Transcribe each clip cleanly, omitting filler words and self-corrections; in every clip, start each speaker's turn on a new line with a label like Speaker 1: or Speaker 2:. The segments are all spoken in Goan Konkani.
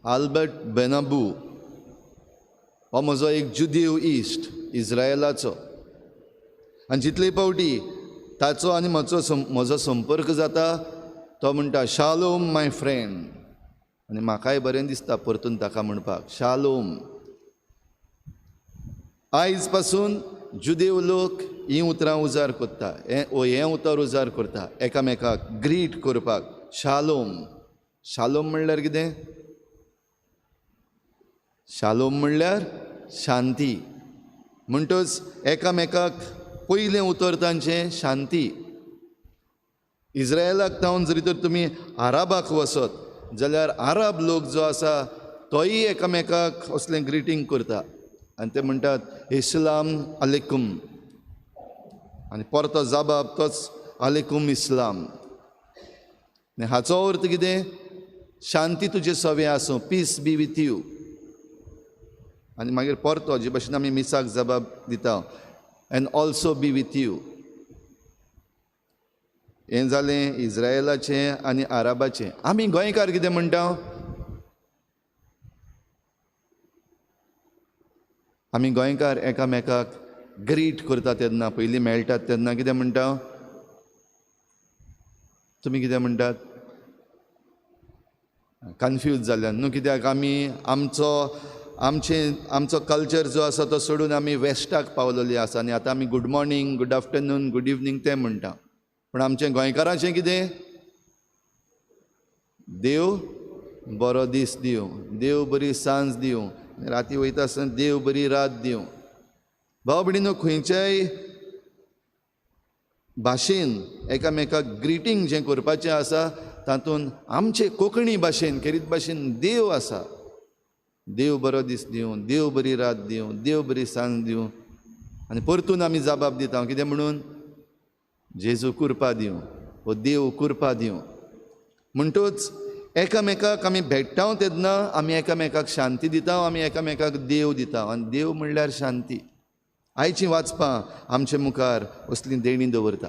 Speaker 1: आल्बर्ट बेनाबू हो म्हजो एक जुदेव इश्ट इज्रायलाचो, आनी जितले फावटी ताचो आनी म्हजो संपर्क जाता तो म्हणटा शालोम my friend, आनी म्हाकाय बरें दिसता परतून ताका म्हणपाक शालोम. आयज पासून जुदेव लोक हीं उतरां उजार करता, हें उतर उजार करता एकामेकाक ग्रीट करपाक शालोम. शालोम म्हणल्यार कितें? शालोम म्हणल्यार शांती. म्हणटच एकामेकाक पयलें उतर तांचें शांती. इज्रायलाक तावन जरी तर तुमी आराबाक वचत जाल्यार आराब लोक जो आसा तोय एकामेकाक असलें ग्रिटींग करता आनी ते म्हणटात इस्लाम अलेकुम, आनी परतो जबाब तोच अलेकुम इस्लाम. आनी हाचो अर्थ कितें? शांती तुजे सवे आसूं, पीस बी विथ you. आनी मागीर परतो जे भशेन आमी मिसाक जबाब दिता, and also be with you. हें जालें इज्रायलाचें आनी आराबाचें. आमी गोंयकार कितें म्हणटा? आमी गोंयकार एकामेकाक ग्रीट करता तेन्ना, पयलीं मेळटात तेन्ना कितें म्हणटा? तुमी कितें म्हणटात? कन्फ्यूज जाल्यान न्हू, कित्याक आमी आमचो आमचो कल्चर जो आसा तो सोडून आमी वेस्टाक पावलेली आसा आनी आतां आमी good morning, good afternoon, good evening तें म्हणटा. पूण आमचें गोंयकारांचें कितें? देव बरो दीस दिवं, देव बरी सांज दिवं, राती वयता आसतना देव बरी रात दिवं. भाव भयणीनो, खंयच्याय भाशेन एकामेकाक ग्रिटींग जें करपाचें आसा तातूंत आमचे कोंकणी भाशेन खेरीत भाशेन देव आसा. देव बरो दीस दिवं, देव बरी रात दिवं, देव बरी सांज दिवं. आनी परतून आमी जबाब दिता कितें म्हणून? जेजू कुरपा दिवं वो देव कुरपा दिवं. म्हणटच एकामेकाक आमी भेट्टा तेन्ना आमी एकामेकाक शांती दिता, आमी एकामेकाक देव दिता, आनी देव म्हणल्यार शांती. आयची वाचपां आमचे मुखार असलीं देणीं दवरता.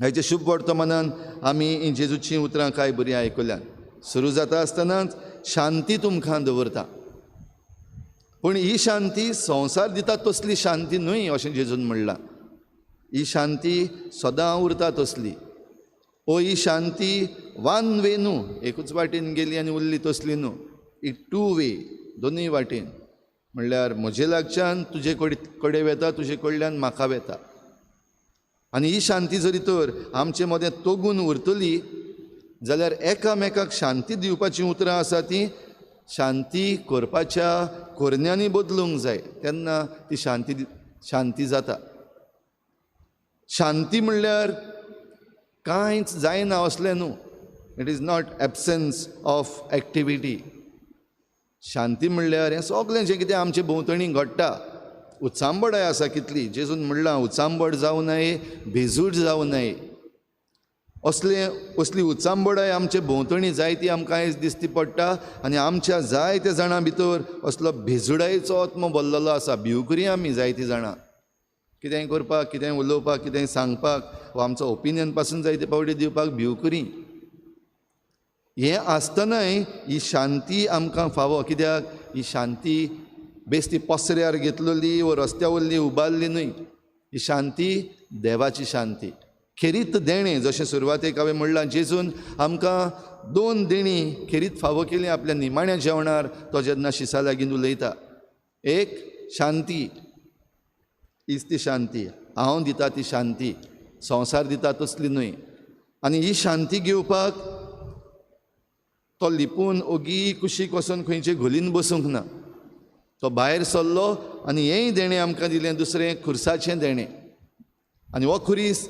Speaker 1: आयच्या शुभ वर्तमानान आमी जेजूचीं उतरां कांय बरीं आयकल्यान. सुरू जाता आसतनाच शांती तुमकां दवरता, पूण ही शांती संवसार दिता तसली शांती न्हय अशें जेजून म्हणलां. ही शांती सदां उरता तसली, ओ ही शांती वन वे न्हू, एकूच वाटेन गेली आनी उरली तसली न्हू, ही टू वे, दोनूय वाटेन. म्हणल्यार म्हजे लागच्यान तुजे कडेन वेता, तुजे कडल्यान म्हाका वेता. आनी ही शांती जरी तर आमचे मदें तगून उरतली जाल्यार एकामेकाक शांती दिवपाचीं उतरां आसा तीं शांती करपाच्या कोरन्यांनी बदलूंक जाय, तेन्ना ती शांती शांती जाता. शांती म्हणल्यार कांयच जायना असलें न्हू, it is not absence of activity. शांती म्हणल्यार हें सगळें जें कितें आमचे भोंवतणी घडटा, उचांबडाय आसा कितली, जेजून म्हणलां उचांबड जावं नये, भेजूड जावं नये. असली उचांबडाय आमचे भोंवतणी जायती आमकां आयज दिसती पडटा आनी आमच्या जायत्या जाणां भितर असलो भेजुडायेचो आत्मो भरलेलो आसा. भिवकुरी आमी जायतीं जाणां, कितेंय करपाक, कितेंय उलोवपाक, कितेंय सांगपाक वा आमचो ओपिनियन पासून जायते फावटी दिवपाक भिवकुरी. हें आसतनाय ही शांती आमकां फावो, कित्याक ही शांती बेस्ती पसऱ्यार घेतलेली वा रस्त्या वयली उबारली न्हय, ही शांती देवाची शांती, खेरीत देणें. जशें सुरवातेक हांवें म्हणलां, जेजून आमकां दोन देणीं खेरीत फावो केली आपल्या निमाण्या जेवणार तो जेन्ना शिसा लागीं उलयता. एक शांती, हीच ती शांती, हांव दिता ती शांती, संवसार दिता तसली न्हय. आनी ही शांती घेवपाक तो लिपून ओगी कुशीक वचून खंयचे घोलीन बसूंक ना, तो भायर सरलो आनी हेंय देणें आमकां दिलें, दुसरें खुर्साचें देणें. आनी हो खुरीस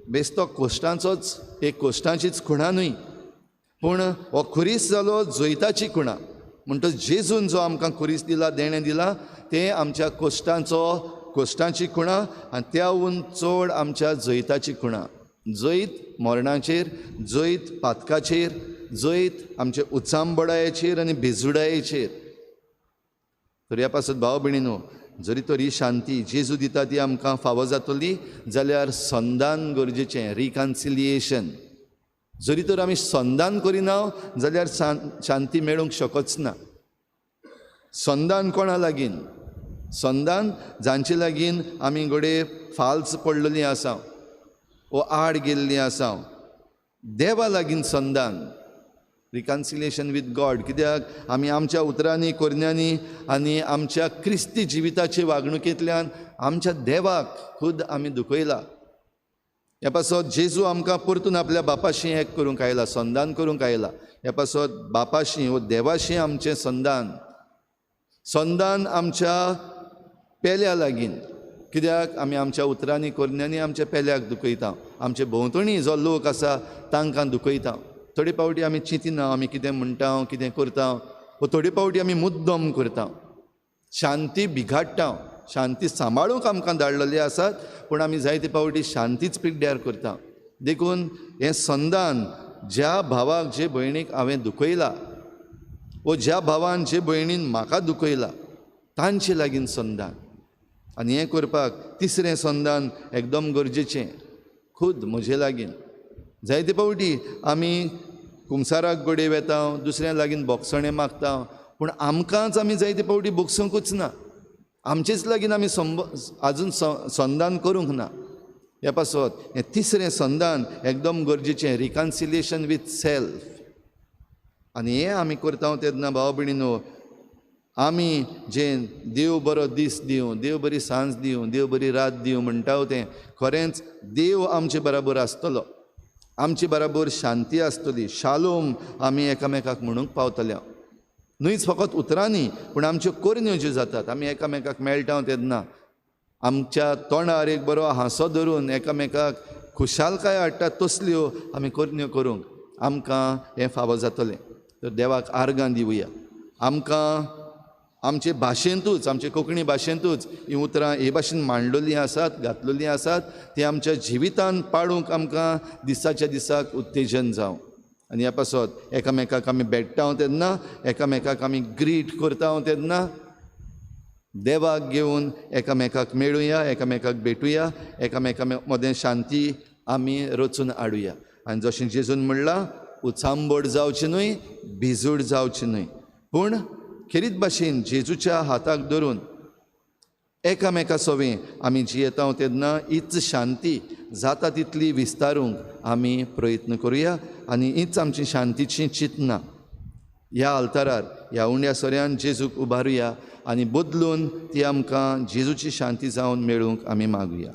Speaker 1: बेस्तो कोश्टांचोच, एक कोश्टांचीच खुणा न्हय, पूण हो खुरीस जालो जैताची खुणा. म्हणटच जेजून जो आमकां खुरीस दिला, देणें दिलां, तें आमच्या कोश्टांची खुणा आनी त्याहून चड आमच्या जैताची खुणा. जैत मरणाचेर, जैत पातकाचेर, जैत आमचे उचांबडायेचेर आनी भेजुडायेचेर. तर ह्या पासत भाव भयणीनो, जरी तर ही शांती जेजू दिता ती आमकां फावो जातली जाल्यार संदान गरजेचें, रिकन्सिलिएशन. जरी तर आमी संदान करिना जाल्यार शांती मेळूंक शकच ना. संदान कोणा लागीं? संदान जांचे लागीं आमी घडये फाल्स पडलेलीं आसा वो आड गेल्लीं आसा. देवा लागीं संदान, रिकन्सिलेशन वीथ गॉड. कित्याक आमी आमच्या उतरांनी, करण्यांनी आनी आमच्या क्रिस्ती जिविताचे वागणुकेंतल्यान आमच्या देवाक खुद आमी दुखयला. ह्या पासत जेजू आमकां परतून आपल्या बापाशी एक करूंक आयला, संदान करूंक आयला. ह्या पासत बापाशी वो देवाशी आमचें संदान, संदान आमच्या पेल्या लागीं. कित्याक आमी आमच्या उतरांनी, करण्यांनी आमच्या पेल्याक दुखयता, आमचे भोंवतणी जो लोक आसा तांकां दुखयता. थोडे फावटी आमी चिंतिना आमी कितें म्हणटा, कितें करता, वो थोडे फावटी आमी मुद्दम करता, शांती बिगाडटा. शांती सांबाळूंक आमकां धाडलेली आसात, पूण आमी जायते फावटी शांतीच पिड्ड्यार करता. देखून हें संदान ज्या भावाक, जे भयणीक हांवें दुखयला वो ज्या भावान, जे भयणीन म्हाका दुखयला तांचे लागीं संदान. आनी हें करपाक तिसरें संदान एकदम गरजेचें, खुद म्हजे लागीं. जायते फावटी आमी कुमसाराक घडये वेता, दुसऱ्या लागीं बोगसणें मागता, पूण आमकांच आमी जायते फावटी बोगसूंकूच ना, आमचेच लागीं आमी आजून संदान करूंक ना. ह्या पासत हें तिसरें संदान एकदम गरजेचें, रिकन्सिलिएशन वीथ सेल्फ. आनी हें आमी करता तेन्ना भाव भयणीनो, आमी जें देव बरो दीस दिवं, देव बरी सांज दिवं, देव बरी रात दिवं म्हणटा तें खरेंच देव आमचे बराबर आसतलो, आमचे बराबर शांती आसतली, शालोम आमी एकामेकाक म्हणूंक पावतले. न्हूच फकत उतरांनी, पूण आमच्यो करण्यो ज्यो जातात, आमी एकामेकाक मेळटा तेन्ना आमच्या तोंडार एक बरो हांसो धरून एकामेकाक खुशालकाय हाडटा, तसल्यो आमी करण्यो करूंक आमकां हें फावो जातलें. तर देवाक आर्गां दिवया. आमकां आमचे भाशेंतूच, आमचे कोंकणी भाशेंतूच हीं उतरां हे भाशेन मांडलेलीं आसात, घातलेलीं आसात, ती आमच्या जिवितान पाळूंक आमकां दिसाच्या दिसाक उत्तेजन जावं. आनी ह्या पासत एकामेकाक आमी भेट्टा तेन्ना, एकामेकाक आमी ग्रीट करता तेन्ना देवाक घेवन एकामेकाक मेळुया, एकामेकाक भेटुया, एकामेका मदें शांती आमी रचून हाडुया. आनी जशें जेजून म्हणलां, उचांबळ जावचें न्हय, भिजूड जावचें न्हय, पूण खेरीत भाशेन जेजूच्या हाताक धरून एकामेका सवें आमी जियेता तेन्ना हीच शांती जाता तितली विस्तारूंक आमी प्रयत्न करुया. आनी हीच आमची शांतीची चिंतना ह्या आल्तारार, ह्या उंड्या सोऱ्यान जेजूक उबारुया आनी बदलून ती आमकां जेजूची शांती जावन मेळूंक आमी मागुया.